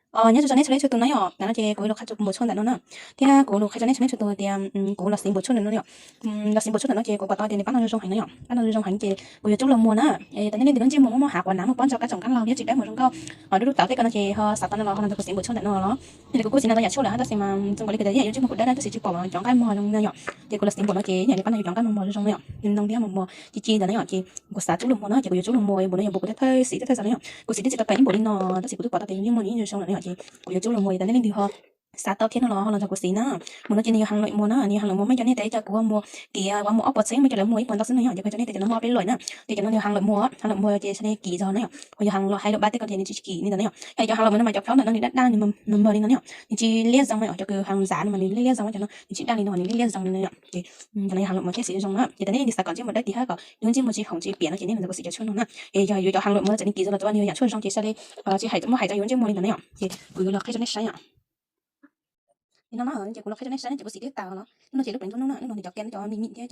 Nyob zoo nej txhua leej txhua tus na yom, ntawm no ces kuv yuav los qhia txog npuas tshuaj ntawm no na. Thiab kuv los qhia rau nej txhua leej txhua tus tias kuv los siv npuas tshuaj ntawm no yom. Los siv npuas tshuaj ntawm no ces kuv pom tau tias nws pab no zoo zoo heev na yom, pab no zoo zoo heev ces kuv yuav coj los muag na. Tam nej leej twg lub ntsej muag muaj muaj hav quav nav muaj pob ntsaug kab tsoom kab laug thiab tsis dawb mos zoo nkauj, lub lub tawv tej ko no ces ho xav tau no los ho los nrog kuv siv npuas tshuaj ntawm no los. Yog li kuv kuj siv no tau yam tshuaj lawm hab tab sis mas txog nkaus li kuv tias yam yuav ntsej muag kuv dawb dawb tab sis tsis pom cov nqaij mog zoo na yom. Ces kuv los siv npuas no ces yam li pab no yuav cov nqaij mos mos zoo zoo na yom, nws ntoo thiab mos mos ci ci ntawd na yom. Ces kuv xav coj los muag no ces kuv yuav coj los muag npuas no yog npuas kuv thawj thawj siv thawj thawj xav na yom. Kuv siv twb tsis tau kawg ib npuas li no tab sis kuv twb pom tau tias nws yeej muaj nws yeej zoo zoo lawm na yom. Ces kuv yuav coj los muag, yog tias nej leej twg ho xav tau thiab no los ho los nrog kuv siv na. Npuas no ces nws yog heev lawm muag na, nws yog heev lawm muag, muaj cov nej tej cov kuv muaj kiag, kuv muaj ob puas txheeb, muaj cov lawv muag ib puas ntau xwb no yom. Ces kuv cov nej tej cov no muaj ob peb lawm na. Ces cov no nws heev lawm muag, heev lawm muag ces sawv daws kim zog na yom. Ho yog heev lawm high lab teb ko ces nws tsis kim li ntawd na yom. Yog li cov heev lawm muag no mas cov phlab ntawm no nws daj daj nws npawg li no na yom, nws tsis liab zoo na yom. Cov kws heev zav no mas nws liab liab zoo, cov no nws tsis daj li no nws liab liab zoo li no yom. Ces cov no yog heev lawm muag thiab siv zoo na. Ces tam nej leej twg xav kom ntsej muag dawb dim hab kom yus ntsej muag tsis hoom tsis piam no ces nej nrog kuv siv cov tshuaj no na. Es yog yuav cov heev lawm muag no txawm nej kim zog los tsuav nws yog yam tshuaj zoo ces sawv daws tsis hais muaj hais txog yus ntsej muag li ntawd na yom. Ces kuv yuav los qhia rau nej saib yom. Li no na, ces kuv los qhia rau nej saib na, ces kuv siv twb tas los. Hnub no ces lub pleev nruab hnub na, hnub no nws cov ke no cov me me thiab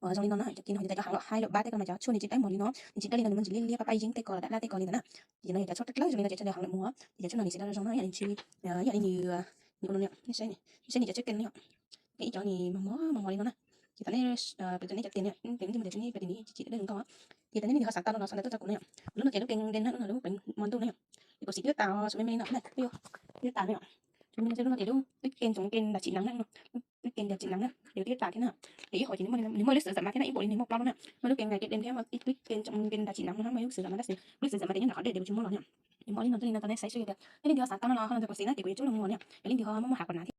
cov zoo li no na, cov ke no yog cov heev lawm high lab teb ko mas cov tshuaj nws tsis dawb mos li no, nws tsis daj li no, nws muaj ntsis liab liab pab pab yeeb tej ko los daj daj tej ko li ntawd na. Ces no yog cov tshuaj dawb dawb zoo li no ces sawv daws heev lawm muag, ces cov tshuaj no nws siv tau zoo na, yam li nws, yam li nws, nej saib, nej saib nws cov tshuaj ke no yom. Ib cov nws mos mos mos mos li no na. Ces tam nej, pem tam nej cov tes no, pem ntsej muag cov tshuaj nej pem tes no tsis dawb zoo nkauj. Ces tam nej leej twg ho xav tau no los sau ntawv tuaj rau kuv na yom. Lub no ces lub pleev de na, lub no lub pleev mos ntuj na yom. Ces kuv siv twb tas los me me li no na, twb tas na yom. Ces lub no ces lub twb ke ntsoov ke ntas tsim neev na, twb ke ntas tsim neev na, ces twb tas thiab na. Ces ib hom ces nws muaj li, nws muaj lub xwm xam mas thiab na, ib npaum li nws muaj plaub lub na. Muaj lub ke ntas ke de thiab muaj twb ke ntsoov ke ntas tsim neev no, muaj lub xwm xam mas tab sis lub xwm xam mas ces nyob ntawm qhov dej ces kuv tsis muab los na. Ces muaj li no, li no rau nej saib xwb tias nej leej twg ho xav tau no los ho los nrog kuv siv na, ces kuv yuav coj los muag na. Yam li nws ho muaj muaj hav quav nav thiab.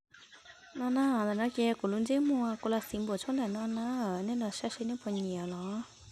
No na, ntawm no ces kuv lub ntsej muag kuv los siv npuas tshuaj ntawm no na, nej los saib seb nej puas nyiam los.